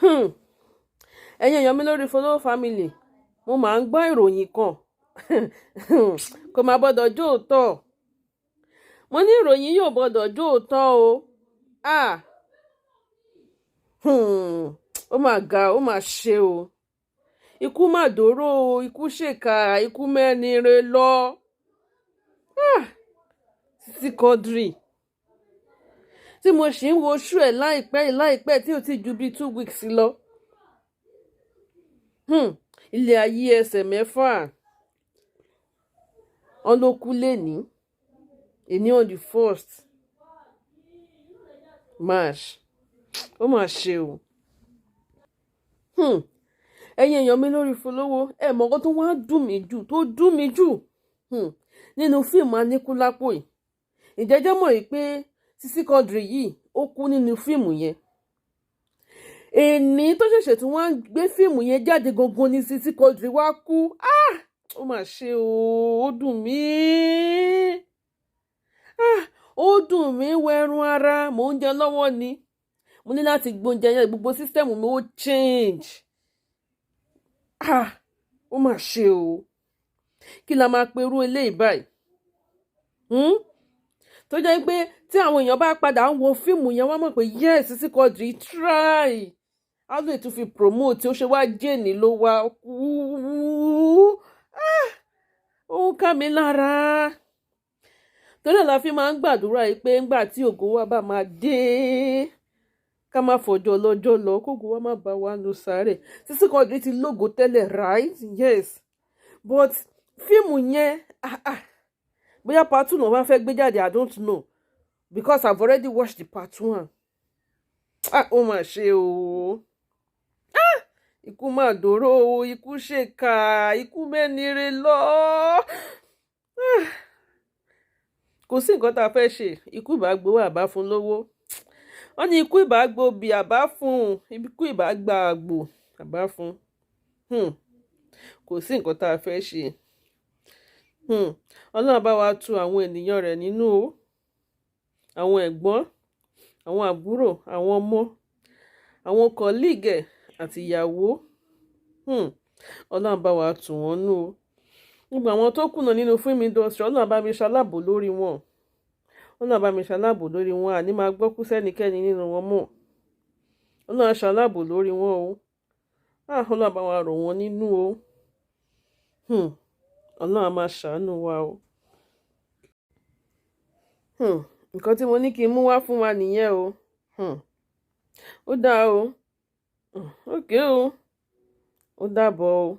Ẹ̀yin èèyàn mi lórí Follow Family, mo máa ń gbọ́ ìròyìn kan, kò má gbọ́dọ̀ jó òótọ́. Mo ní ìròyìn yóò gbọ́dọ̀ jó òótọ́ o. Ah, ó mà ga, ó mà ṣe o. Ikú mà dóró o, ikú ṣèkà, ikú mẹ́ni re lọ. Ah, Sisi Quadri tí mo sì ń wo show ẹ̀ láìpẹ́ láìpẹ́ tí ò ti ju bíi 2 weeks lọ. Ilé ayé ẹsẹ̀ mẹ́fà wọn ló kú lẹ́ni èní on the 1st March. Ó mà ṣe o. Ẹ̀yin èèyàn mi lórí Folówó, ẹ mọ̀ nǹkan tó wá dùn mí jù, tó dùn mí jù nínú fíìmù Aníkúlápó yìí? Ìjẹ́jẹ́ mọ̀ yìí pé Sisi Quadri yìí, ó kú nínú fíìmù yẹn. Èní tó ṣẹ̀ṣẹ̀ tí wọ́n á gbé fíìmù yẹn jáde gangan ní Sisi Quadri wá kú. Ah, ó mà ṣe o, ó dùn mí. Ah, ó dùn mí wẹrun ara. Mò ń jẹ lọ́wọ́ ni, mo ní láti gbóúnjẹ yẹn, gbogbo system mi ó change. Ah, ó mà ṣe o. Kí la máa perú eléyìí báyìí? Tó jẹ́ pé tí àwọn èèyàn bá padà ń wo fíìmù yẹn, wọ́n mọ̀ pé yes, Sisi Quadri try, á lè tún fi promote. Ó ṣe wá jẹ́ni ló wá kú. Ah, ó ń ká mi lára. Torí ẹ̀ la fi máa ń gbàdúrà yìí pé ńgbà tí ògo wa bá máa dé, ká má fọjọ́ lọ́jọ́ lọ, kógo wa má bá wa nù sáré. Sisi Quadri ti lógo tẹ́lẹ̀, right? Yes, but fíìmù yẹn, ah ah, bóyá part two náà wọ́n fẹ́ gbé jáde, I don't know, because I've already watched the part one. Ah, ó mà ṣe o. Ah, ikú mà dòró o, ikú ṣèkà, ikú mẹ́nire lọ. Ah, kò sí nǹkan tá a fẹ́ ṣe. Ikú ìbá gbowó, àbá fún lówó. Wọ́n ní ikú ìbá gbòbí, àbá fún. Ikú ìbá gba àgbò, àbá fún. Kò sí nǹkan tá a fẹ́ ṣe. Ọlọ́run bá wa tu àwọn ènìyàn rẹ̀ nínú o, àwọn ẹ̀gbọ́n, àwọn àbúrò, àwọn ọmọ, àwọn colleague àti ìyàwó. Ọlọ́run bá wa tù wọ́n nú o. Gbogbo àwọn tó kùnà nínú film industry, Ọlọ́run bá mi ṣalábò lórí wọn. Ọlọ́run bá mi ṣalábò lórí wọn. Àní máa gbọ́ kú sẹ́nikẹ́ni nínú wọn mọ́. Ọlọ́run ṣalábò lórí wọn o. Ah, Ọlọ́run bá wa rọ̀ wọ́n nínú o. Ọlọ́run á máa ṣàánú wa o. Nǹkan tí mo ní kí n mú wá fún wa nìyẹn o. Ó dáa o. Okay o. Ó dàbọ̀ o.